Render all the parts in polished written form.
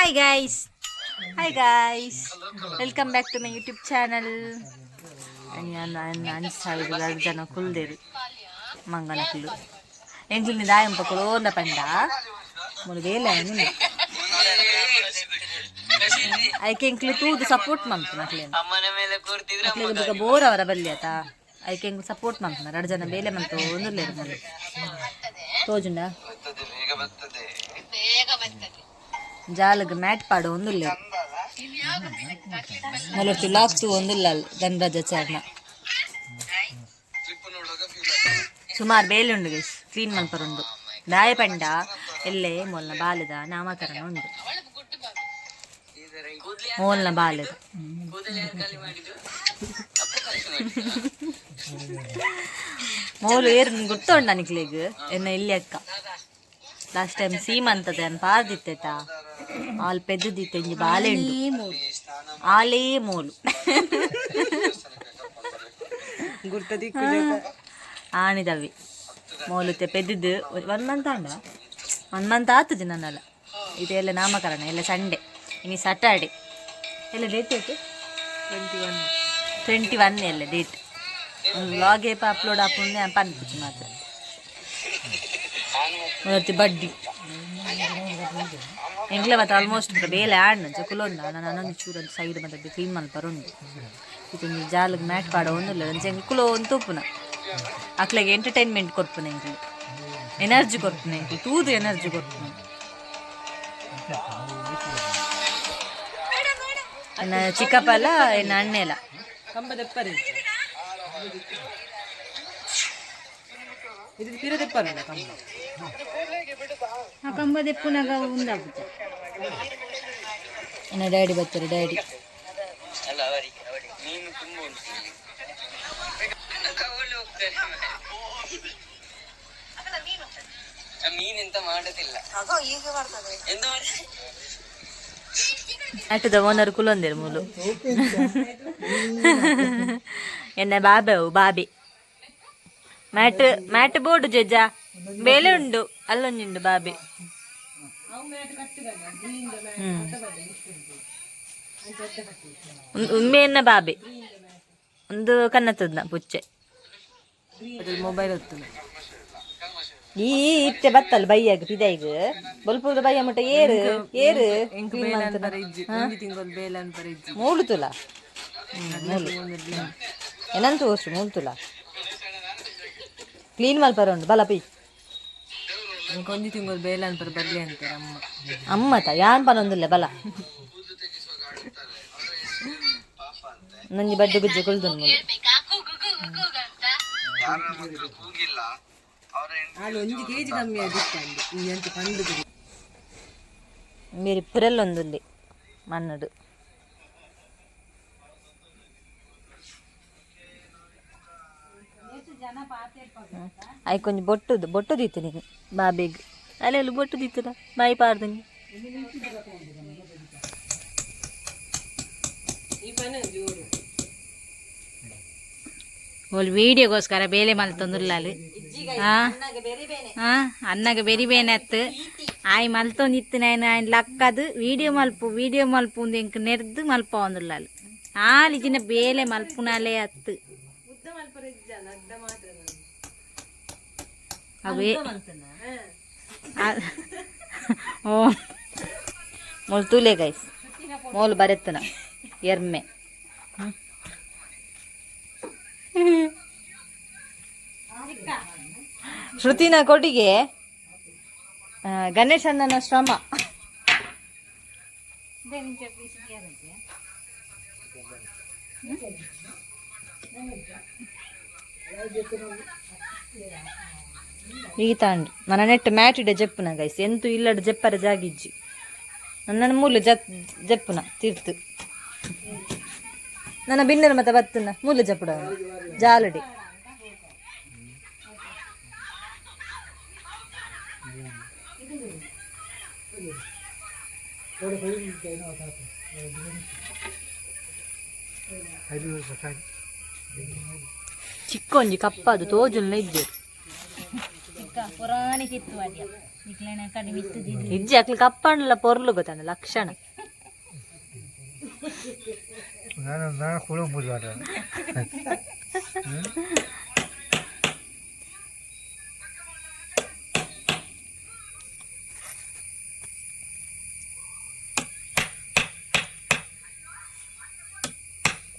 Hi guys, hi guys, welcome back to my YouTube channel. ಅಂಚ ರಡ್ಡ್ ಜನ ಕುಲ್ದೆರ್ ಮಂಗನಕುಲು. ಎಂಕ್ಲಿನ ದಾಯಂಪ ಕುಲೋಂದ ಪಂಡ ಮೂಲು ಬೇಲೆ ಆಯಿನ. ಐಕೆ ಎಂಕ್ಲು ತೂದು ಸಪೋರ್ಟ್ ಮನ್ಪುನ ಅಕ್ಲೆನ್. ಅಕ್ಲೆಗ್ ಬೊಕ ಬೋರ್ ಅವರ ಬಲ್ಲಿ ಅತ, ಐಕೆ ಎಂಕ್ಲು ಸಪೋರ್ಟ್ ಮನ್ಪುನ. ರಡ್ಡ್ ಜನ ಬೇಲೆ ಮಂತೊಂದುಲ್ಲೆರ್ ಮೂಲು. ತೋಜುಂಡ ಜಾಲಗ್ ಮ್ಯಾಟ್ ಪಾಡೊಂದುಲ್ಲೆರ್. ಮೂಲೊರ್ತಿ ಲಾಕ್ ತೂವೊಂದುಲ್ಲ ಧನರಾಜಾಚಾರ್ನ. ಸುಮಾರು ಬೇಲೆ ಉಂಡು ಗೈಸ್, ಕ್ಲೀನ್ ಮನ್ಪರುಂಡು. ದಾಯ ಪಂಡ ಎಲ್ಲೆ ಮೊಲ್ನ ಬಾಲೆದ ನಾಮಕರಣ ಉಂಡು. ಮೋಲ್ನ ಬಾಲೆದ ಮೋಲು ಏರ್ ಗೊತ್ತುಂಡ ನಿಕ್ಲೆಗ್? ಎನ್ನ ಇಲ್ಲಿ ಅಕ್ಕ ಲಾಸ್ಟ್ ಟೈಮ್ ಸೀಮಂತದ ಪಾರ್ದಿತ್ತೆತ. ಆಲ್ ಪೆದ್ದುದಿತ್ತೆ ಒಂಜಿ ಬಾಲೆ ಉಂಡು, ಆಲೇ ಮೋಲು. ಆಣಿದವಿ ಮೋಲುತ್ತೆ ಪೆದ್ದಿದ್ದು 1 ಮಂತ್ ಆಂಡ, 1 ಮಂತ್ ಆತುಜಿ ನನ್ನಲ್ಲ. ಇದು ಎಲ್ಲ ನಾಮಕರಣ ಎಲ್ಲ ಸಂಡೇ, ಇನಿ ಸ್ಯಾಟರ್ಡೆ. ಎಲ್ಲ ಡೇಟ್ ಏತು? 21. 21 ಎಲ್ಲ ಡೇಟ್. ವ್ಲಾಗ್ ಏಪ ಅಪ್ಲೋಡ್ ಆಪುಂಡು ಪನ್ಪುಜಿ ಮಾತ್ರ. ಮೂರ್ತಿ ಬಡ್ಡಿ ಎಂಕ್ಲೆ ಮತ್ತೆ ಆಲ್ಮೋಸ್ಟ್ ಬೇಲೆ ಆಡ್ನ ಜೊಕುಲೊಂದ. ನಾನು ನಾನೊಂದು ಚೂರು ಒಂದು ಸೈಡ್ ಮತ್ತೆ ಕ್ಲೀನ್ ಮಲ್ಪರುಂಡು. ಇದೊಂದು ಜಾಲಗ್ ಮ್ಯಾಟ್ ಪಾಡ ಒಂದುಲ್ಲ. ಅಂಚ ಎಂಕುಲು ಒಂದು ತೂಪುನ, ಅಕ್ಲೆಗ್ ಎಂಟರ್ಟೈನ್ಮೆಂಟ್ ಕೊರ್ಪುನ, ಎಂಕ್ಲು ಎನರ್ಜಿ ಕೊರ್ಪುನ, ಎಂಕ್ಲು ತೂದು ಎನರ್ಜಿ ಕೊರ್ಪುನ. ಎನ್ನ ಚಿಕ್ಕಪ್ಪಲ, ಎನ್ನ ಅಣ್ಣೆಲ. ಕಂಬ ದೆಪ್ಪರೆ ಇದು ಪಿರ ದೆಪ್ಪರ ಕಂಬ. ಆ ಕಂಬ ದೆಪ್ಪುನಗ ಉಂದಾಪುಜ. ಎನ್ನ ಡ್ಯಾಡಿ ಬರ್ತಾರೆ, ಡ್ಯಾಡಿ. ಮೀನ್ ಎಂತ ಮಾಡುದಿಲ್ಲ. ಎಂತ ಆಟದ ಓನರ್ ಕುಲೊಂದೇರು ಮೂಲು. ಎನ್ನ ಬಾಬೆ ಅವು ಬಾಬೆ. ಮ್ಯಾಟ್ ಮ್ಯಾಟ್ ಬೋರ್ಡು ಜಜ್ಜ ಬೇಲೆ ಉಂಡು, ಅಲ್ಲೊಂಜುಂಡು ಬಾಬೆ. ಉಮ್ಮೆ ಎನ್ನ ಬಾಬೆ ಒಂದು ಕನ್ನತದ ಪುಚ್ಚೆ. ಮೊಬೈಲ್ ಹೊತ್ತುನ. ಈ ಇತ್ತೆ ಬತ್ತಲ್ಲ ಬೈಯಾಗ ಪಿದೈಗ್ ಬೊಲ್ಪುದ ಬಯ್ಯ ಮುಟ್ಟ ಏರು ಏರು. ಎಂಕ್ ಬೇಲೆ ಅನ್ಪರ ಇಜ್ಜಿ, ಒಂಜಿ ತಿಂಗಳು ಬೇಲೆ ಅನ್ಪರ ಇಜ್ಜಿ. ಮೂಲು ತುಲ ಮೂಲು ಏನಂತ ತೋರ್ಸು. ಮೂಲು ತುಲ ಕ್ಲೀನ್ ಮಲ್ಪರ ಉಂಡು ಬಲ ಪಿ. ಎಂಕ್ ಒಂಜಿ ತಿಂಗಳು ಬೇಲೆ ಅನ್ಪರ ಬರ್ಲಿ ಅಂತಾರೆ ಅಮ್ಮ. ಅಮ್ಮತ ಯಾನ್ ಪನೊಂದಿಲ್ಲ ಬಲ. ನಂಜಿ ಬಡ್ಡು ಗುಜ್ಜು ಕುಲ್ದು ಮೂಲು. ಆಳು ಒಂಜಿ ಕೆಜಿ ಕಮ್ಮಿ ಆಗಿತ್ತು ಈ ಅಂಚ ಪಂಡು. ಮೇರಿ ಪುರೆಲ್ಲೊಂದುಲ್ಲಿ ಮಣ್ಣುಡು. ಐಕೊಂಜಿ ಬೊಟ್ಟುದು ಬೊಟ್ಟು ದೀತು ನೀನು ಬಾಬೆಗ್. ಅಲ್ಲೆಲ್ಲ ಬೊಟ್ಟು ದೀತದ ಬಾಯಿ ಪಾರ್ದಂಗೆ. ಓಲ್ ವೀಡಿಯೋಗೋಸ್ಕರ ಬೇಲೆ ಮಲ್ತೊಂದುಲ್ಲಾಲು. ಆ ಆ ಅನ್ನಗ ಬೆರಿ ಬೇನೆ ಅತ್ತು. ಆಯ್ ಮಲ್ತೊಂದಿತ್ತು ನಾನು ಆಯ್ನ ಲಕ್ಕದು ವೀಡಿಯೋ ಮಲ್ಪು ವೀಡಿಯೋ ಮಲ್ಪು ಉಂದು ಎಂಕ್ ನೆರ್ದು ಮಲ್ಪವೊಂದುಲ್ಲಾಲು. ಆಲಿಜಿನ ಬೇಲೆ ಮಲ್ಪುನಾಲೇ ಅತ್ತು. ಅವೇ ಓ. ಮೋಲ್ ತೂಲೆ ಗೈಸ್, ಮೋಲ್ ಬರೆತ್ತನ ಎರ್ಮೆ. ಶ್ರುತಿನ ಕೊಡುಗೆ, ಗಣೇಶಣ್ಣನ ಶ್ರಮ. ಈಗ ತಾಂಡು ನನ್ನ ನೆಟ್ ಮ್ಯಾಟ್ ಇಡ ಜಪ್ಪುನ ಗೈಸ್. ಎಂತು ಇಲ್ಲಡ್ ಜಪ್ಪರ ಜಾಗಿಜ್ಜಿ. ನನ್ನ ಮೂಲು ಜಪ್ ಜಪ್ಪುನ ತೀರ್ತು. ನನ್ನ ಬಿನ್ನರ ಮತ್ತೆ ಬತ್ತನ ಮೂಲು ಜಪ್ಪುಡ ಜಾಲಡಿ. ಚಿಕ್ಕೊಂಜಿ ಕಪ್ಪದು ತೋಜುಲ್ಲ ಇದ್ದೆ. ಪುರಾಣಿ ತಿತ್ತು ಅದ್ಯ ನಿಕ್ಲೆನ ಕಡಿಮೆ ಇತ್ತು. ಇಜ್ಜಿ ಅಕ್ಲಿ ಕಪ್ಪಂಡ್ಲ ಪೊರ್ಲು ಗೊತ್ತಾನ ಲಕ್ಷಣ. ನಾನು ನಾನು ಕುಳುಂಬುದು.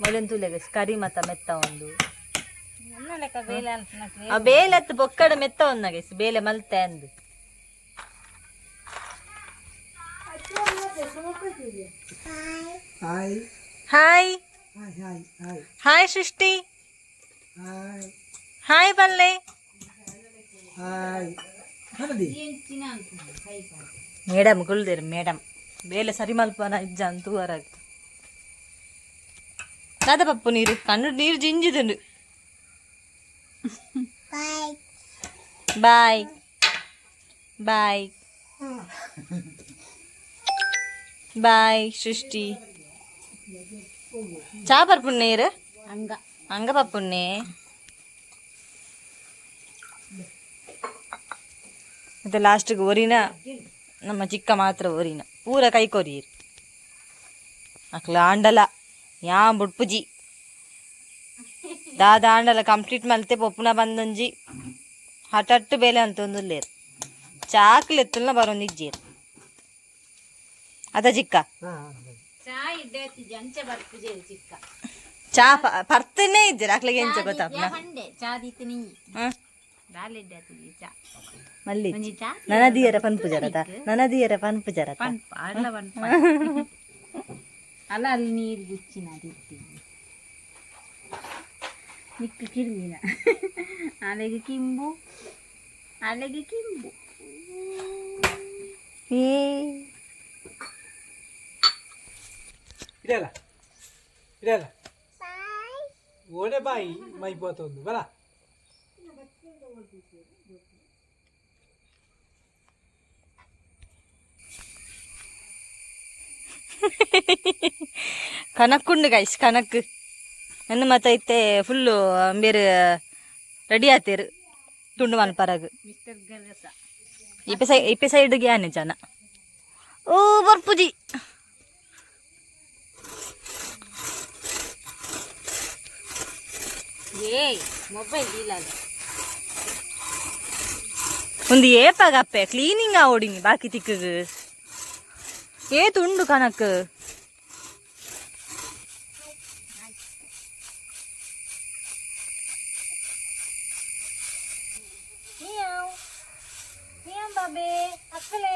ಮೊದಲು ತೂಲೆಗ ಕರಿ ಮತ ಮೆತ್ತ ಒಂದು. ನನ್ನ ಲೆಕ್ಕ ಬೇಲೆ ಅನ್ಪುನಕ್ಲೆ. ಆ ಬೇಲೆ ಅತ್ತು ಬೊಕ್ಕಡ ಮೆತ್ತ ಒಂದಾಗೆ ಬೇಲೆ ಮಲ್ತೆ ಅಂದು. Hi. Hi. Hi hi hi. Hi ಸೃಷ್ಟಿ. ಹಾಯ್. ಹಾಯ್ ಬಲ್ಲೆ. ಹಾಯ್ ನನ್ನದಿ. ಮೇಡಮ್ ಕುಲ್ದಿರು ಮೇಡಮ್ ಬೇಲೆ ಸರಿ ಮಲ್ಪನ ಇಜ್ಜ ಅಂತ ಹೊರಗೆ ದಾದ ಪಪ್ಪು ನೀರು ಕಣ್ಣು ನೀರು ಜಿಂಜಿದುಂಡು. ಬಾಯ್ ಬಾಯ್ ಬಾಯ್ ಸೃಷ್ಟಿ. ಚಾ ಪರ್ಪುಣ್ಣೆ ನೀರು. ಅಂಗ. ಅಂಗ ಪಪ್ಪುಣ್ಣೆ. ಮತ್ತೆ ಲಾಸ್ಟಿಗೆ ಒರಿನ ನಮ್ಮ ಚಿಕ್ಕ ಮಾತ್ರ ಒರಿನ ಪೂರ ಕೈ ಕೊರಿಯರು. ಅಕ್ಲ ಆಂಡಲ ಯಾ ಬುಡ್ಪುಜಿ ದಾದ ಆಂಡಲ ಕಂಪ್ಲೀಟ್ ಮಲ್ತೆ ಪೊಪ್ಪುನ ಬಂದೊಂಜಿ ಹಟಟ್ಟು ಬೇಲೆ ಅಂತ ಒಂದುಲ್ಲೇರು ಚಾಕ್ಲೆತ್ತುಲ್ನ ಬರೊಂದಿಜ್ಜೇರು ಅದ ಚಿಕ್ಕ. ಚಾ ಇಡ್ಡೆ ಅಂಚೆ ಬರ್ಪುಜೆ ಚಿಕ್ಕ. ಚಾ ಪರ್ತನೇ ಇದ್ದೀರ ಅಕ್ಲಿಗೆ ಎಂಚ ಗೊತ್ತಾಪ್ನ. ಪಂಡೆ ಚಾ ದೀತು ನೀ. ಹ್ಮ್. ದಾಲ್ ಇಡ್ಡೆ ಆತಿಜಿ ಚಾ. ಮಲ್ಲಿ. ಒಂಜಿ ಚಾ. ನನದಿಯರ ಪನ್ಪುಜರತ ನನದಿಯರ ಪನ್ಪುಜರತ. ಪನ್ಪ ಅಲ್ಲ ಪನ್ಪ ಅಲ್ಲ ಅಲ್ಲಿ ನೀರು ಗುಚ್ಚಿನ ದಿತ್ತಿ ನಿಕ್ಕು ಕಿರ್ಮಿನ ಅಲೆಗೆ ಕಿಂಬು ಅಲೆಗೆ ಕಿಂಬು. ಏ. ಇಡಲ್ಲ ಇಡಲ್ಲ ಓಡೆ ಬಾಯಿ ಮೈ ಪೋತೊಂದು ಬಲ. ಕನಕ್ಕುಂಡು ಗೈಸ್ ಕನಕ್ ನನ್ನ ಮತ್ತ ಇತ್ತೆ ಫುಲ್ಲು ಬೇರೆ ರೆಡಿ ಆತೇರು ತುಂಡು ಮನ್ಪರಗ್. ಮಿಸ್ಟರ್ ಗರಸ. ಇಪ್ಪೆ ಸೈ ಇಪ್ಪೆ ಸೈಡ್ಗೆ ಯಾನೆ ಜನ ಓ ಬರ್ಪುಜಿ. ಏಯ್ ಮೊಬೈಲ್ ಇಲ್ಲ. ಒಂದು ಏಪಾಗ ಅಪ್ಪೆ ಕ್ಲೀನಿಂಗ್ ಆವಡಿಂಗ್ ಬಾಕಿ ತಿಕ್ಕಗ್ ಏ ತುಂಡು ಕನಕ್. ಮಿಯಾವ್ ಮಿಯಾವ್ ಬಾಬೆ ಅಕ್ಕಲೆ.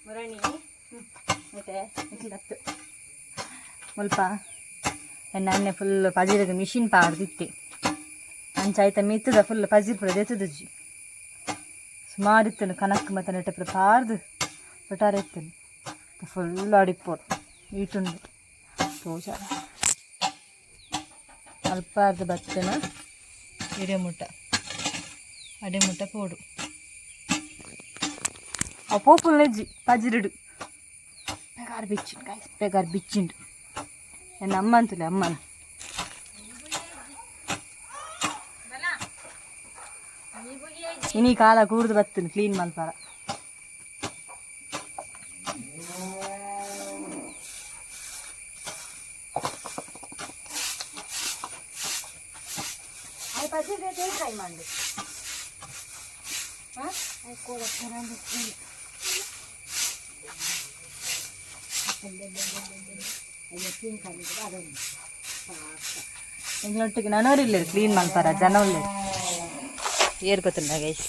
ಮುರಣಿ ಮತ್ತೆ ಇತ್ತು ಮುಲ್ಪ ಎಣ್ಣೆ ಫುಲ್ ಪಜಿರಗ ಮಿಷಿನ್ ಪಾಡ್ದಿತ್ತೆ ಅಂಚ ಆಯ್ತ ಮಿತ್ತದ ಫುಲ್ ಪಜಿರ್ ಪೂರ ದೆತ್ತುದುಜಿ ಸುಮಾರು ಇತ್ತನು ಕನಕ್ ಮತ್ತೆ ನೆಟ್ಟೆ ಪೂರ ಪಾರ್ದು ಒಟ್ಟಾರೆ ಇತ್ತನು ಫುಲ್ ಅಡಿಪೋಡು ಈಟುಂಡು ತೋಜ ಅಲ್ಪಾರ್ದ ಬತ್ತನ ಇಡೆ ಮುಟ್ಟ ಅಡೆ ಮುಟ್ಟ ಪೋಡು ಆ ಪೋಪುಲ್ ನೆಜ್ಜಿ ಪಜಿರುಡು ಪೆಗಾರ್ ಬಿಚ್ಚಿಂಡು ಗಾಯ್ಸ್ ಪೆಗಾರ್ ಬಿಚ್ಚಿಂಡು ನನ್ನ ಅಮ್ಮ ಅಂತಲೇ ಅಮ್ಮನ ಇನಿ ಕಾಲ ಕೂಡ್ದು ಬತ್ತೀನಿ ಕ್ಲೀನ್ ಮಲ್ಪಾರ. ಟ್ರೈ ಮಾಡಿ. ಎಂಗ್ಲೊಟ್ಟಿಗೆ ನನೋರಿಲ್ಲ ಕ್ಲೀನ್ ಮಲ್ಪಾರ ಜನ ಉಲ್ಲೇರು ಏರ್ ಗೊತ್ತುಂಡ ಗೈಸ್.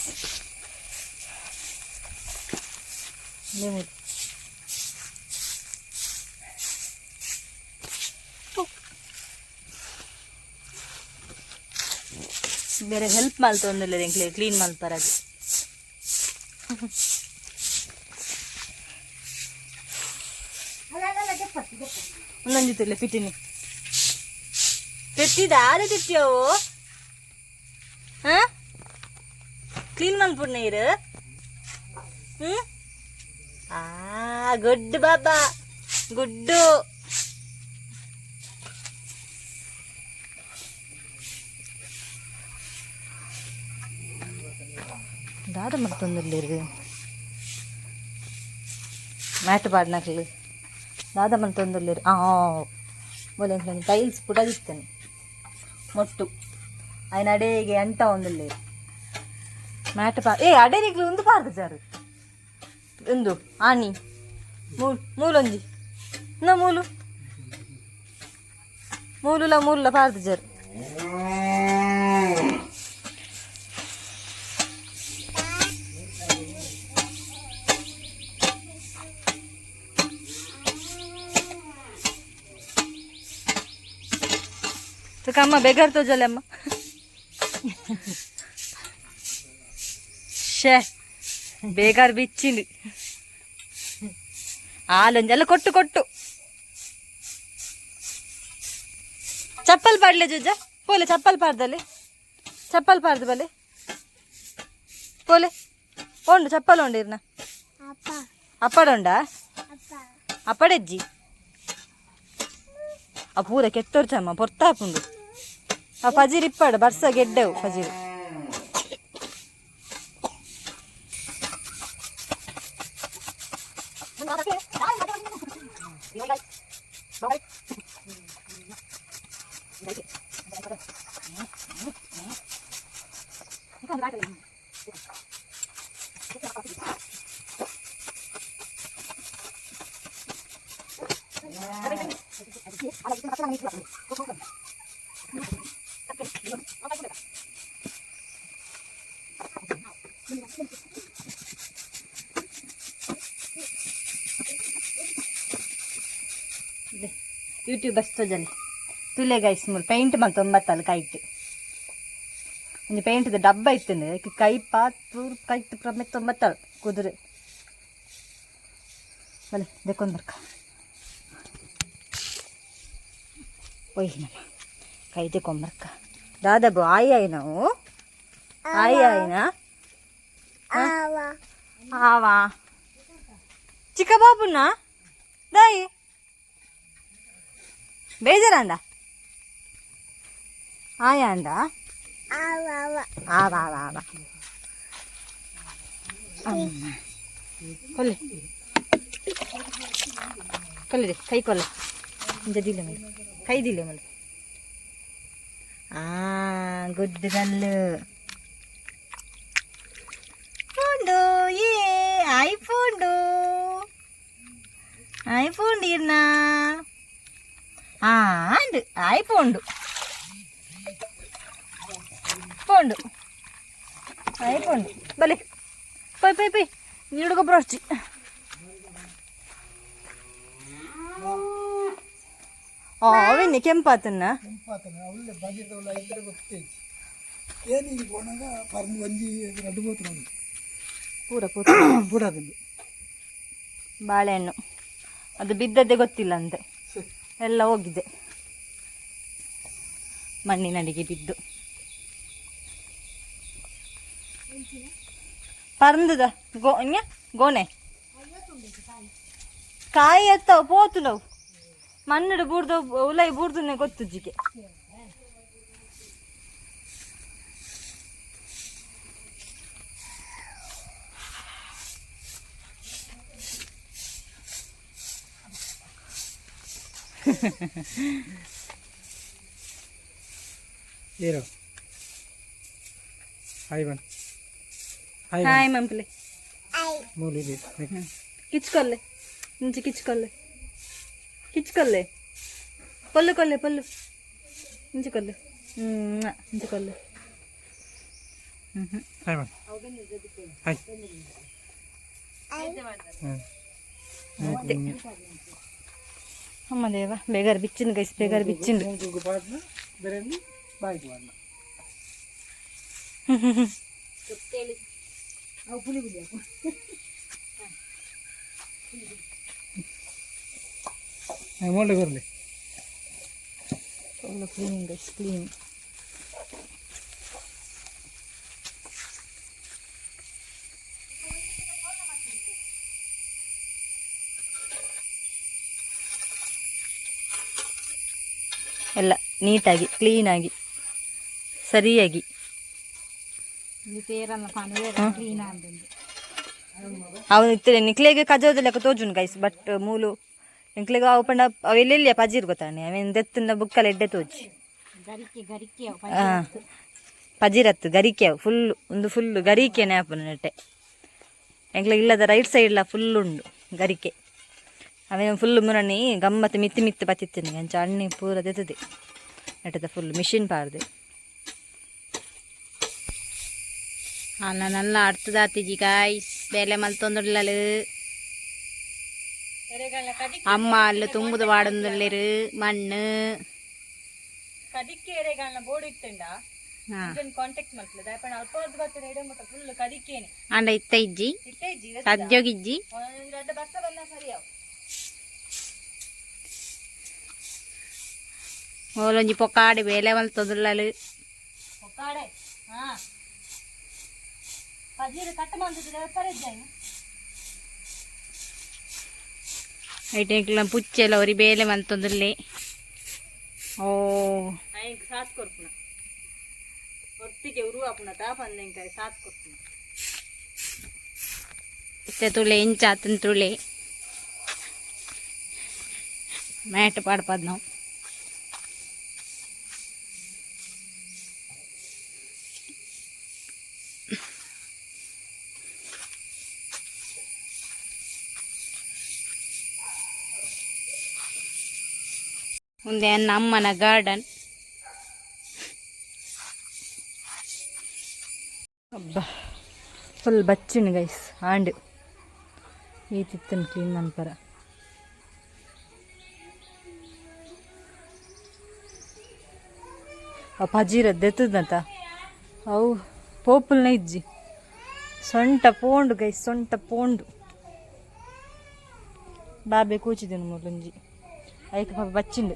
ಬೇರೆ ಹೆಲ್ಪ್ ಮಲ್ತೊಂದಿಲ್ಲ ಎಂಕ್ಲೆ ಕ್ಲೀನ್ ಮಲ್ಪರಾಗ. ಒಂದೊಂದು ಪಿಟಿನಿ ತೆತ್ತಿದ ಆಲೆ ತೆತ್ತಿಯವು. ಹಾ ಕ್ಲೀನ್ ಮಲ್ಪುಡ್ ನೀರು. ಹ್ಮ್ ಆ ಗುಡ್ ಬಾಬಾ ಗುಡ್ಡು. ದಾದ ಮಲ್ತೊಂದುಲ್ಲೆರ್ ಮ್ಯಾಟ್ ಪಾಡ್ನಕ್ಲು ದಾದ ಮಲ್ತೊಂದುಲ್ಲೆರ್ ಆ ಬೋಲೆ ಟೈಲ್ಸ್ ಪುಡದಿತ್ತನೆ ಮೊಟ್ಟು ಆಯ್ನ ಅಡೇಗೆ ಅಂಟ ಒಂದುಲ್ಲೆರ್ ಮ್ಯಾಟ್ ಪಾ ಏ ಅಡೇನಿಗ್ಲು ಉಂದು ಪಾರ್ದು ಜಾರು ಉಂದು ಆನಿ ಮೂಲು ಮೂಲೊಂಜಿ ನ ಮೂಲು ಮೂಲುಲ ಮೂಲುಲ ಪಾರ್ದು ಜಾರು ತುಕಮ್ಮ ಬೇಗಾರ್ ತೋಜಲೆ ಅಮ್ಮ ಶೇ ಬೇಗಾರ್ ಬಿಚ್ಚಿಂದು ಆಲೊಂಜಿ ಅಲ್ಲ ಕೊಟ್ಟು ಕೊಟ್ಟು ಚಪ್ಪಲ್ ಪಾಡ್ಲೆ ಜುಜ್ಜ ಪೋಲೆ ಚಪ್ಪಲ್ ಪಾಡ್ದಲ್ಲಿ ಚಪ್ಪಲ್ ಪಾಡ್ದು ಬಲೆ ಪೋಲೆ ಉಂಡು ಚಪ್ಪಲ್ ಉಂಡು ಇರ್ನ ಅಪ್ಪಡ ಉಂಡಾ ಅಪ್ಪಡೆಜ್ಜಿ ಆ ಪೂರ ಕೆತ್ತೊರ್ಚಮ್ಮ ಪೊರ್ತಾಪುಂಡು ಆ ಪಜಿರ್ ಇಪ್ಪಾಡು ಬರ್ಸ ಗೆಡ್ಡೆವು ಪಜಿರು ಯೂಟ್ಯೂಬ್ ಅಷ್ಟೋ ತುಲೆ ಗೈಸ್ ಮೂಲು ಪೇಂಟ್ ಮಲ್ತೊಂಬತ್ತಲ್ಲ ಕೈಟ್ ಒಂಜಿ ಪೇಂಟ್ದ ಡಬ್ಬ ಇತ್ತಂದ್ರೆ ಕೈ ಪಾತ್ ಪೂರ್ ಕೈಟ್ ಪ್ರಮೆ ತೊಂಬತ್ತಲ್ ಕುದುರೆ ಬಲೆ ದೆಕ್ಕೊಂದು ಬರ್ಕ ಒಯ್ಯಿನಮ್ಮ ಕೈ ದೆಕೊಂಬರ್ಕ ದಾದಾಬು ಆಯ್ ಆಯ್ ನಾವು ಆಯ್ ಆಯ್ನಾ ಆವಾ ಚಿಕ್ಕ ಬಾಬುನ ದಾಯಿ ಬೇಜಾರಂಡ ಆಯಾಂಡ ಆವಾ ಆವಾ ಅಮ್ಮ ಕೊಲ್ಲೆ ಕೊಲ್ಲಿದೆ ಕೈ ಕೊಲ್ಲೆ ಇಂಜ ದಿಲ್ಲ ಮೇಲೆ ಕೈ ದಿಲ್ಲ ಮೇಲೆ ಆ ಗುಡ್ ಗಲ್ಲು ಫೋಂಡು ಏ I ಫೋಂಡು I ಫೋಂಡಿರ್ನಾ and ಆಯ್ ಪೋಂಡು ಪೋಂಡು ಆಯ್ ಪೋಂಡು ಬಲೆ ಪೊಯ್ ಪೊಯ್ ಪೊಯ್ ನೀಡು ಗೊಬ್ಬರ ಅಚ್ಚಿ ಅವೆನ್ನಿ ಕೆಂಪಾತನ್ನ ಏನಿಗೆ ಪೋನಾಗ ಪರ್ಂದು ಒಂಜಿ ರಡ್ಡು ಪೋತು ಪೂರ ಪೂರ ಪೂರಾದಿಂದು ಬಾಳೆಹಣ್ಣು ಅದು ಬಿದ್ದದ್ದೇ ಗೊತ್ತಿಲ್ಲ ಅಂತೆ ಎಲ್ಲ ಹೋಗಿದೆ ಮಣ್ಣಿನಡಿಗೆ ಬಿದ್ದು ಪರಂದದ ಗೋ ಇನ್ಯ ಗೋನೆ ಕಾಯಿ ಎತ್ತವ ಪೋತು ನಾವು ಮಣ್ಣು ಬೂರ್ದು ಉಲೈ ಬೂರ್ದುನೆ ಗೊತ್ತುಜ್ಜಿಗೆ ಏರೋ ಹಾಯ್ ಬನ್ ಹಾಯ್ ಹಾಯ್ ಮಂಪ್ಲೆ ಮೂಲು ಇದೆ ಕಿಚ್ಕೊಲ್ಲೆ ಮುಂಚೆ ಕಿಚ್ಕೊಲ್ಲೆ ಕಿಚ್ಕೊಲ್ಲೆ ಪೊಲ್ಲು ಕೊಲ್ಲೆ ಪೊಲ್ಲು ಮುಂಚೆ ಕೊಲ್ಲು ಹ್ಞೂ ಮುಂಚೆ ಕೊಲ್ಲು ಹಾಯ್ ಬನ್ ಹಾಯ್ ಹ್ಞೂ ಅಮ್ಮ ದೇವ ಬೇಗಾರ ಬಿಚ್ಚಿನ ಗೈಸ್ ಬೇಗಾರ ಬಿಚ್ಚಿಂಡು ಪಾಡ್ನ ಬೇರೆ ಬಾಯ್ಗೆ ಪಾಡ್ನ ಮೋಲ್ಡ್ ಬರಲಿ ಕ್ಲೀನಿಂಗ್ ಗೈಸ್ ಕ್ಲೀನ್ ಎಲ್ಲ ನೀಟಾಗಿ ಕ್ಲೀನಾಗಿ ಸರಿಯಾಗಿ. ಅವನು ಇತ್ತೆ ನಿಕ್ಲೆಗ್ ಕಜೋದ ಲೆಕ್ಕ ತೋಜುಂಡು ಗೈಸ್, ಬಟ್ ಮೂಲು ಎಂಕ್ಲೆಗ್ ಅವು ಪಂಡ ಅವು ಎಲ್ಲೆಲ್ಲಿಯ ಪಜೀರ್ ಗೊತ್ತಾಣೆ, ಅವೇನು ದೆತ್ತುಂಡ ಬುಕ್ಕಲ ಎಡ್ಡೆ ತೋಜಿ. ಪಜೀರತ್ತು ಗರಿಕೆ ಅವು ಫುಲ್, ಒಂದು ಫುಲ್ ಗರಿಕೆನೆ ಆಪುನ ನೆಟ್ಟೆ. ಎಂಕ್ಲೆಗ್ ಇಲ್ಲದ ರೈಟ್ ಸೈಡ್ಲ ಫುಲ್ ಉಂಡು ಗರಿಕೆ. ಅವೇನು ಫುಲ್ ಮುರಣಿ ಗಮ್ಮತ್ತು ಮಿತ್ತಿ ಮಿತ್ತು ಬತ್ತಿತ್ತೇನೆ ಅಂಚ ಅಣ್ಣಿ ಪೂರ ದೆತ್ತದೆ ನೆಟ್ಟದ ಫುಲ್ ಮಿಷಿನ್ ಪಾಡ್ದೆ. ಅನ್ನ ನಲ್ಲ ಅರ್ಥದಾತಿಜಿ ಗಾಯ್ಸ್, ಬೇಲೆ ಮಲ್ತೊಂದುಳ್ಳಲು. ಅಮ್ಮ ಅಲ್ಲು ತುಂಬುದು ವಾಡೊಂದುಲ್ಲೆರು ಮಣ್ಣು. ಕದಿಕ್ಕೆ ಎರೆಗಾಲ್ನ ಬೋರ್ಡ್ ಇತ್ತುಂಡ ಕಾಂಟ್ಯಾಕ್ಟ್ ಮಲ್ಪಲೆ ದಾಯಪಂಡ ಅಲ್ಪ ಬರ್ತದೆ ಎಡೆ ಮುಟ್ಟ ಫುಲ್ ಕದಿಕ್ಕೇನೆ. ಆಂಡ ಇತ್ತ ಇಜ್ಜಿ. ಇತ್ತೆ ಇಜ್ಜಿ. ಸದ್ಯೋಗಿಜ್ಜಿ. ರಡ್ಡ್ ಬರ್ಸ ಬಂದ ಸರಿ ಅವು. ಓಲೊಂಜಿ ಪೊಕ್ಕಾಡಿ ಬೇಲೆ ಮಲ್ತೊಂದುಳ್ಳಲು. ಒಕ್ಕಾಡೆ ಹಾ ಪಜೀರು ಕಟ್ ಮಂತದ ಪರಜ್ಜಾಯಿ. ಐಟ್ ಎಂಕ್ಲ ಪುಚ್ಚೆಲ ಒರಿ ಬೇಲೆ ಮಲ್ತೊಂದುಲ್ಲೆ. ಓ. ಐಕ್ ಸಾತ್ ಕೊರ್ಪುನ ಒತ್ತಿಗೆ ಉರು ಆಪುನ ತಾಪಂದ ಎಂಕಾಯಿ ಸಾತ್ ಕೊರ್ಪುನ. ಇತ್ತೆ ತುಳೆ ಎಂಚ ಆತನ್ ತುಳೆ, ಮ್ಯಾಟ್ ಪಾಡ್ಪದ್ ನಾವು. ಮುಂದೆ ನಮ್ಮನ ಗಾರ್ಡನ್. ಅಬ್ಬಾ, ಫುಲ್ ಬಚ್ಚಿನ ಗೈಸ್. ಆಂಡ್ ಈ ತಿತ್ತನ್ ಕ್ಲೀನ್ ಮನ್ಪರ. ಆ ಪಜೀರದ್ದು ಎತ್ತದಂತ ಅವು ಪೋಪುಲ್ನ ಇಜ್ಜಿ. ಸೊಂಟ ಪೋಂಡು ಗೈಸ್, ಸೊಂಟ ಪೋಂಡು. ಬಾಬೆ ಕೂಚಿದನು ಮುಲುಂಜಿ ಐಕ್ ಪಾಪ ಬಚ್ಚಿಂಡು.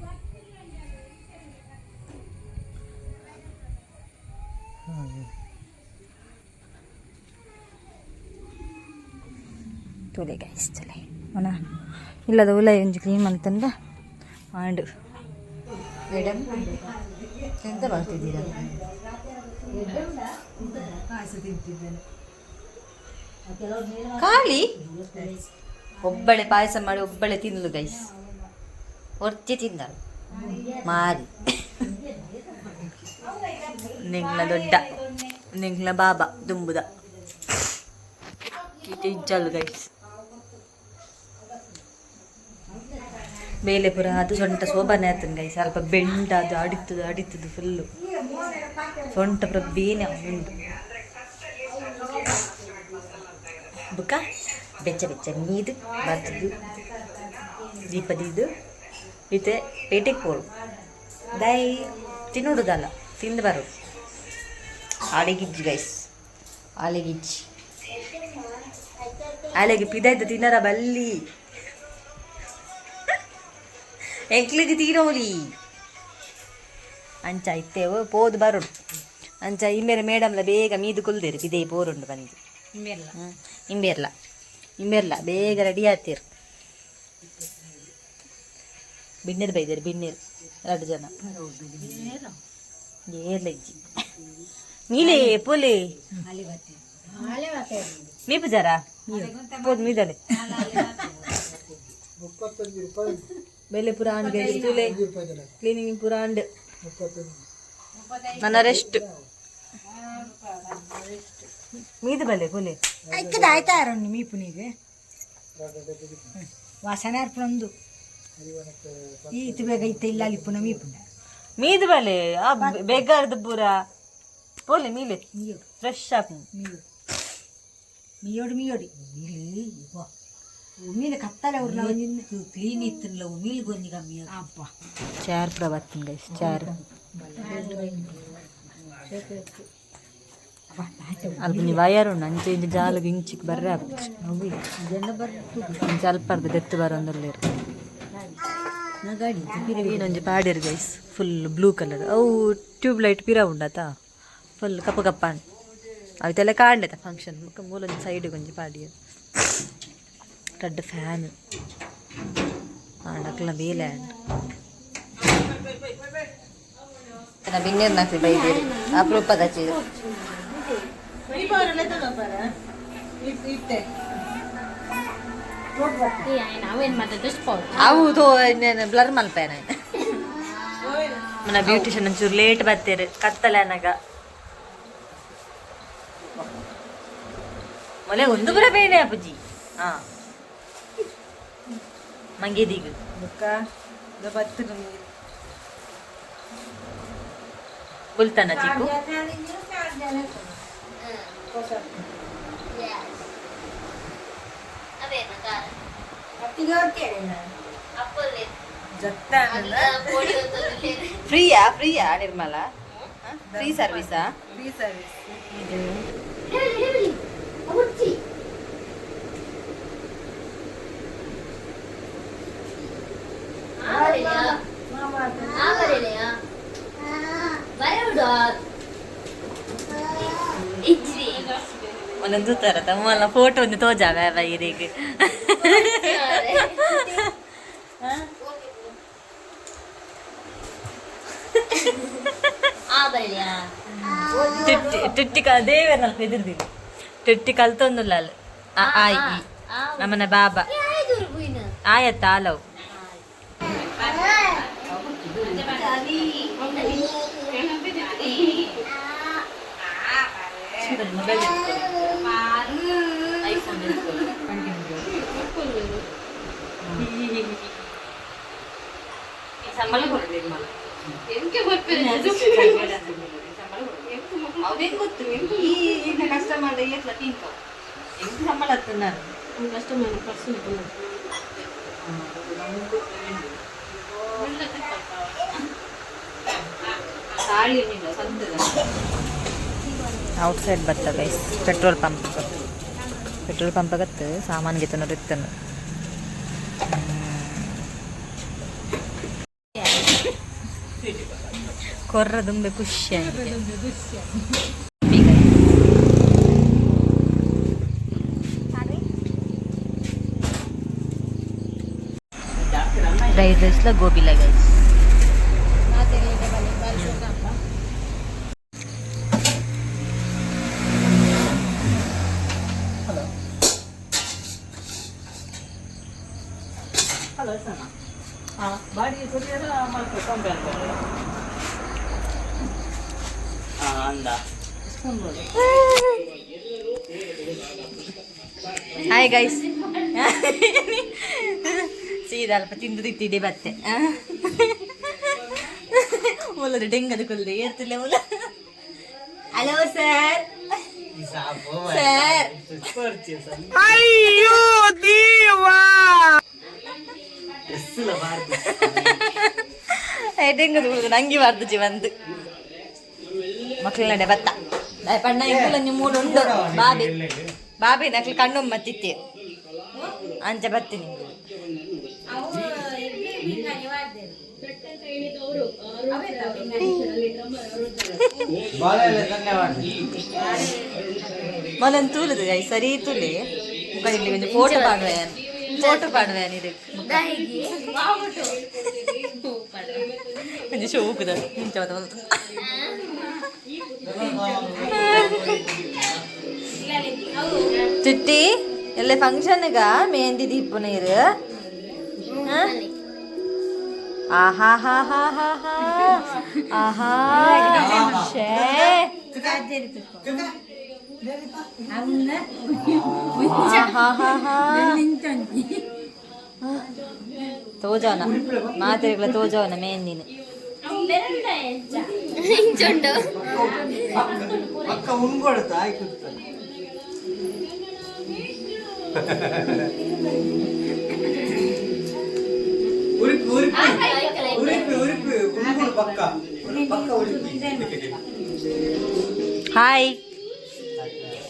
ತುಲೆ ಗೈಸ್, ತುಲೆ ಅವನ ಇಲ್ಲದ ಉಲ ಒಂಜಿ ಕ್ಲೀನ್ ಮಲ್ತಂದ ಆಂಡ್. ಮೇಡಮ್, ಎಂತ ಮಾಡ್ತಿದ್ದೀರಾ? ಖಾಲಿ ಒಬ್ಬಳೆ ಪಾಯಸ ಮಾಡಿ ಒಬ್ಬಳೆ ತಿನ್ನಲು ಗೈಸ್. ಒರ್ಚೆ ತಿಂದಳು ಮಾರಿ. ನಿಂಗ್ಲ ದೊಡ್ಡ ನಿಂಗ್ಲ ಬಾಬಾ ದುಂಬುದ ಇಜ್ಜಲ್ಲು ಗೈಸ್. ಬೇಲೆ ಪೂರ ಅದು ಸೊಂಟ ಸೋಬಾನೆ ಆತನ ಗೈಸ್. ಸ್ವಲ್ಪ ಬೆಂಡ ಅದು ಅಡಿತದು ಅಡಿತದು ಫುಲ್ಲು ಸೊಂಟ ಪೂರ ಬೇನೆ ಉಂಡು. ಬುಕ್ಕ ಬೆಚ್ಚ ಬೆಚ್ಚ ನೀದು ಬರ್ತದು ದೀಪದಿದ್ದು ಇತ್ತೆ ಪೇಟೆಗೆ ಪೋಳು ದೈ ತಿನ್ನುಡುದಲ್ಲ, ತಿಂದು ಬರೋದು. ಆಳೆಗಿಜ್ಜಿ ಗೈಸ್, ಆಳೆಗಿಜ್ಜಿ. ಆಲೆಗೆ ಪಿದಾಯ್ತು ತಿನ್ನರ ಬಲ್ಲಿ, ಎಂಕ್ಲಿಗೆ ತೀರೋಲಿ ಅಂಚ ಇತ್ತೇವು ಪೋದು ಬರೋಡು. ಅಂಚ ಇಮ್ಮೇಲೆ ಮೇಡಮ್ಲ ಬೇಗ ಮೀದು ಕುಲ್ದಿರು ಪಿದೇ ಪೋರುಂಡು ಬಂದು. ಇಂಬೇರ್ಲ ಇಂಬೇರ್ಲ ಬೇಗ ರೆಡಿ ಆತೀರು. ಬಿಣ್ಣೀರು ಬೈದೇರು, ಬಿಣ್ಣೀರು ಎರಡು ಜನ ಏರ್ಲ ಇಜ್ಜಿ. ನೀಲೇ ಪೋಲೆ ಮೀಪು ಜರ ಪೋದು ಮೀದಲೆ. 35 ರೂಪಾಯಿ. ಬೆಲೆ ಪೂರ ಆಂಡ್ ಗೈಸ್, ತೂಲೆ. ರೂಪಾಯಿ. ಕ್ಲೀನಿಂಗ್ ಪೂರ ಆಂಡ್. 35. ನನ್ನ ರೆಸ್ಟ್ ಮೀದು ಬಲೆ ಪೋಲೆ. ಐಕ್ಕದ ಆಯ್ತಾ ರಂಡು ಮೀಪುನಿಗೆ ವಾಸನೆ ಅರ್ಪಣಂದು ಈತ ಬೇಗ ಇತ್ತ ಇಲ್ಲ ಅಲ್ಲಿಪುನ ಮೀಪುನ. ಮೀದು ಬಲೆ ಆ ಬೇಗಾರ್ದ ಪೂರ ಪೋಲೆ ಮೀಲೆ ಫ್ರೆಶ್ ಆಪ್. ಮೀಯೋಡು ಮೀಯೋಡಿ ಮೀನು ಕತ್ತಲೆ ಅವ್ರನ್ನ. ಕ್ಲೀನ್ ಇತ್ತಿಲ್ಲ, ಉಮಿಲ್ ಗೊಂಜಿ ಕಮ್ಮಿ. ಅಪ್ಪ. ಚಾರ್ ಪೂರ ಬತ್ತಿನ ಗೈಸ್, ಚಾರ್. ಅಲ್ಪ ನೀವು ವಯರ್ ಉಂಡು ಅಂಚೆ ಇಂಚ ಜಾಲಗ್ ಇಂಚಿಕ್ ಬರ್ರೆ ಆಪುಜಿ. ಅಂಚ ಅಲ್ಪ ಅರ್ಧ ದೆತ್ತು ಬರೋಂದುಲ್ಲೆರ್. ಇನ್ನೊಂಜಿ ಪಾಡ್ಯೆರ್ ಗೈಸ್, ಫುಲ್ ಬ್ಲೂ ಕಲರ್. ಅವು ಟ್ಯೂಬ್ ಲೈಟ್ ಪಿರ ಉಂಡತ, ಫುಲ್ ಕಪ್ಪ ಕಪ್ಪಾಂಡ್ ಅವಿತೆಲ್ಲ ಕಾಂಡೆತ ಫಂಕ್ಷನ್. ಬೊಕ್ಕ ಮೂಲೊಂಜಿ ಸೈಡ್ ಒಂಜಿ ಪಾಡ್ಯೆರ್ ರಡ್ಡ್ ಫ್ಯಾನ್ ಆಂಡ್ ಅಕ್ಲ್ನ ಬೇಲೆ ಆಂಡ್. ಬಿನ್ನೇರು ನಾಕ್ಲಿ ಬೈದೇರು ಅಪರೂಪದ ಚೀರು. ಅವು ಬ್ಲರ್ ಮಲ್ಪೇನೆ మన ಬ್ಯೂಟಿಷಿಯನ್ ಒಂಚೂರು ಲೇಟ್ ಬತ್ತೇರು ಕತ್ತಲೆ ಅನಗ ಮೊಲೆ ಒಂದು ಪುರ ಬೇನೆ ಅಪ್ಪುಜಿ ಹಾ ಮಂಗೇದಿಗ್ ಬುಲ್ತಾನ ಚಿಕ್ಕು. ಫ್ರೀಯಾ ಫ್ರೀಯಾ ನಿರ್ಮಲಾ? ಫ್ರೀ ಸರ್ವಿಸಾ? Free service. ಒಂದೊಂದು ತರ ತಮ್ಮಲ್ಲ ಫೋಟೋ ಒಂದು ತೋಜಾವೆ ಇರಿಗೆ. ಟಿಟ್ಟಿ ಟಿಟ್ಟಿ ಕ ದೇವರಲ್ಲ ಎದುರ್ದಿಲ್ಲ ಟಿಟ್ಟಿ ಕಲ್ತೊಂದುಲ್ಲ ಅಲ್ಲ ಆ ಆ ಇ ನಮ್ಮನ ಬಾಬಾ ಆಯತ್ತ ಆಲವು. ಮೊಬೈಲ್ ಐಫೋನ್ ಸಂಬಳ ಕೊಡಲಿ. ಅವೇನ್ ಗೊತ್ತು ಈ ಇನ್ನ ಕಸ್ಟಮರ್ ಏತ್ಲ ತಿಂತ ಎಂಕ್ ಸಂಬಳ ಹತ್ತುన్నారు. ಔಟ್ ಸೈಡ್ ಬತ್ತ guys petrol pump. Petrol pump ಆಗತ್ತೆ ಸಾಮಾನು ಗಿತ್ತನ ಇತ್ತನು. ಕೊರ್ರ ದುಂಬೆ ಖುಷಿ ಆಗಿದೆ. ಫ್ರೈಡ್ ರೈಸ್ಲ ಗೋಬಿಲ ಗೈಸ್. ಹಾಯ್ ಗೈಸ್, ಸೀದಾ ಅಲ್ಪ ತಿಂದು ತಿತ್ತಿದೆ ಬತ್ತೆ. ಮುಲ್ಲದ ಡೆಂಗದ ಕುಲ್ದೆ ಏರ್ತಿಲ್ಲ ಮುಲ್ಲ. Hello sir. Sir ಡೆಂಗದ ಕುಲ್ದು ನಂಗೆ ಬಾರ್ದು ಬಂದು ಮಕ್ಳ ನಡೆ ಬತ್ತ ಪಣ್ಣ ಇಂಕುಲ ಮೂಡು ಉಂಡು ಬಾಬಿ ಬಾಬಿ ನಕ್ಲು ಕಣ್ಣು ಮತ್ತಿತ್ತಿ ಅಂಚ ಬತ್ತಿ ನಿಂಗೆ. ಮೊಲನ್ ತೂಲುದು ಗೈ ಸರಿ ತುಲಿ ಮುಖ ಒಂಜಿ ಫೋಟೋ ಪಾಡುವೆ, ಫೋಟೋ ಪಾಡುವೆ ಇದು ಒಂಜಿ ಶೋಕುದ ಇಂಚ ಬತ್ತ. ಚಿಟ್ಟಿ ಎಲ್ಲ ಫಂಕ್ಷನ್ಗ ಮೆಹಂದಿ ದೀಪು ನೀರು. ಆಹಾ ಹಾ ಹಾ ಹಾ ಹಾ ಆಹಾ ಶೇ ಆಹಾ ಹಾ ಹಾ ತೋಜಾನ ಮಾತೆರೆಗ್ಲ ತೋಜಾವನ ಮೆಹಂದಿನ. ಅಕ್ಕ ಉಂಗೊಳ್ತಾ ಆಯ್ತು. ಉರಿಪು ಉರಿಪು ಉರಿಪು ಉರಿಪು ಉಂಗುಳು ಪಕ್ಕ ಪಕ್ಕ ಉರಿಪು. ಹಾಯ್,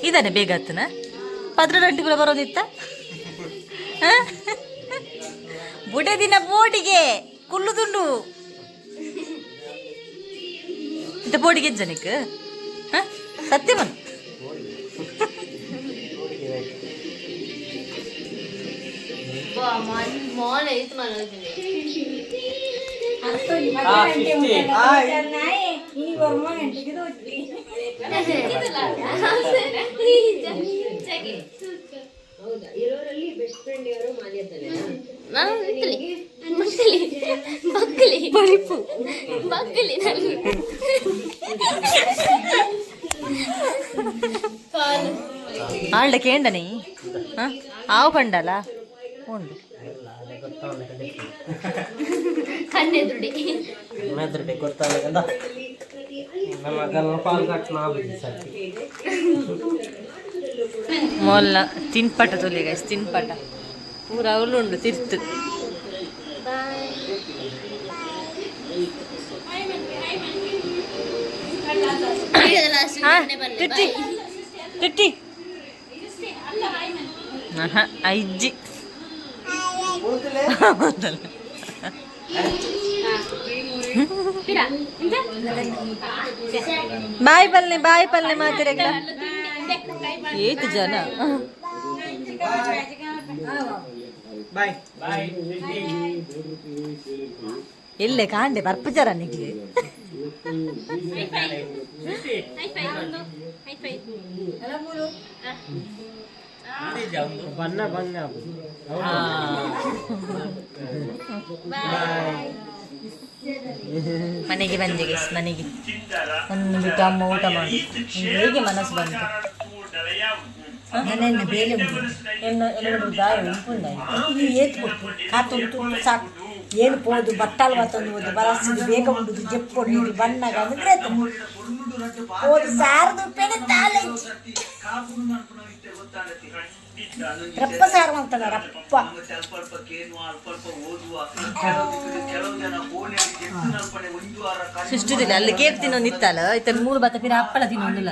ಇದಾನೆ ಬೇಗ ಹತ್ತನ ಪದ್ರ ಗಂಟೆ ಕೂಡ ಬರೋದಿತ್ತ ಬುಡೆ ದಿನ ಬೋಟಿಗೆ ಕುಲ್ಲುದುಂಡು ಇಂತ ಬೋಟಿಗೆ ಜನಕ್ಕೆ ಸತ್ಯ ಬನ್. ಆಲ್ಡ ಕೇಂಡನೆ ಆವು ಪಂಡಲ ಉಂಡು. ಕಣ್ಣೆದುರುಡೆ. ಮೆದ್ರಡೆ ಗೊತ್ತಾಗಲ್ಲ ನಮ್ಮ ಪಾಲ್ ಕಟ್ ನಾಬಿದ್ದಿ ಸರ್ತಿ. ಮೊಲ್ಲ ತಿನ್ಪಟ ತುಲಿ ಗೈಸ್, ತಿನ್ಪಟ ಪೂರ ಅವಳು ಉಂಡು ತಿರ್ತು. ತಿಟ್ಟಿ ತಿಟ್ಟಿ ಐಜ್ಜಿ. ಬಾಯ್ ಪಲ್ಲೆ, ಬಾಯ್ ಪಲ್ಲೆ ಮಾತಿರಗ್ಲ. ಏತು ಜನ. ಬಾಯ್. ಎಲ್ಲೆ ಕಾಂಡೆ ಬರ್ಪುಜಾರ ನಿಗ್ಲಿ. ಬಣ್ಣ ಬಣ್ಣ. ಮನೆಗೆ ಬಂದೆ ಗೈಸ್, ಮನೆಗೆ. ನನ್ನ ಬಿಟ್ಟು ಅಮ್ಮ ಊಟ ಮಾಡಿ ಹೇಗೆ ಮನಸ್ಸು ಬಂತು? ನನ್ನ ಬೇಲೆ ಉಂಟು. ಎನ್ನ ಎಲ್ಲ ದಾಯ ಉಂಪುಂಡ. ಏತ್ ಕೊಟ್ಟು ಕಾತುಂಟು ಸಾಕು. ಏನು ಪೋದು ಬಟ್ಟಾಲ್ ಮಾತೊಂದು ಒಂದು ಬರಸಿದು ಬೇಗ ಉಂಡುದು ಜೆಪ್ಪೊಂಡು ಬಣ್ಣಗ ಅಂದ್ರೆ ಪೋದು ಸಾರದು ಉಪ್ಪೇನೆ ತಾಲಂಚಿ ರಪ್ಪ ಸಾರು ಮಾಡ್ತಾನೆ ರಪ್ಪ. ಸುಷ್ಟುದಿಲ್ಲ ಅಲ್ಲಿ ಕೇಕ್ ತಿನ್ನೋ ನಿತ್ತಲ್ಲ ಇತ್ತ ಮೂರು ಬತ್ತ ಪಿರ ಹಪ್ಪಳ ತಿನ್ನೊಂದಿಲ್ಲ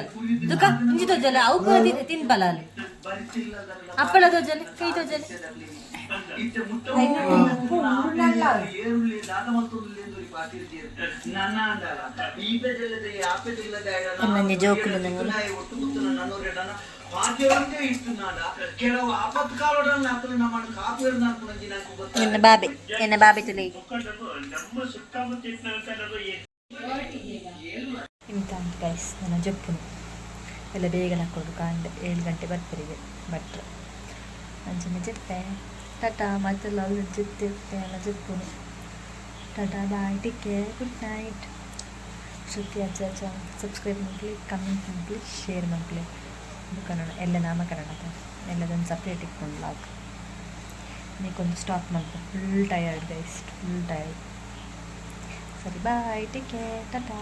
ದುಃಖ ಇಂಜಿ ತೋಜಲ್ಲ ಅವು ಪೂರ ತಿನ್ಪಲ್ಲ ಅಲ್ಲಿ ಹಪ್ಪಳ ತೋಜಲೆ ಕೈ ತೋಜಲೆ. ಇನ್ನೊಂದು ಜೋಕುಲು ನಂಗೆ. ಎನ್ನ ಬಾಬೆ, ಎನ್ನ ಬಾಬೆ ತುಲೆ ಇಂತ ಗೈಸ್. ನನ್ನ ಜಪ್ಪುನು ಎಲ್ಲ ಬೇಗ ಹಾಕೋದು ಕಾಂಡೆ 7 ಗಂಟೆ ಬರ್ಪರಿಗೆ ಭಟ್ರು. ಅಂಚನೆ ಜಪ್ಪೆ ಟಾಟಾ ಮತ್ತೆಲ್ಲ ಅಲ್ಲಿ ಜೊತೆ ಎಲ್ಲ ಜಪ್ಪುನು. Tata, bye, take care, good night. Shruti ಅಜ್ಜ ಅಜ್ಜ ಸಬ್ಸ್ಕ್ರೈಬ್ ಮಲ್ಪಲೆ, ಕಮೆಂಟ್ ಮಲ್ಪಲೆ, ಶೇರ್ ಮಲ್ಪಲೆ. ಕನ್ನಡ ಎಲ್ಲ ನಾಮಕರಣ ಎಲ್ಲದೊಂದು ಸಪ್ರೇಟ್ ಇಟ್ಕೊಂಡು ಲಾಗ್ ನೀಕೊಂದು ಸ್ಟಾಪ್ ಮಲ್ಪ. Full tired guys, full tired. ಸರಿ, ಬಾಯ್, ಟೇಕ್ ಕೇರ್, ಟಾಟಾ.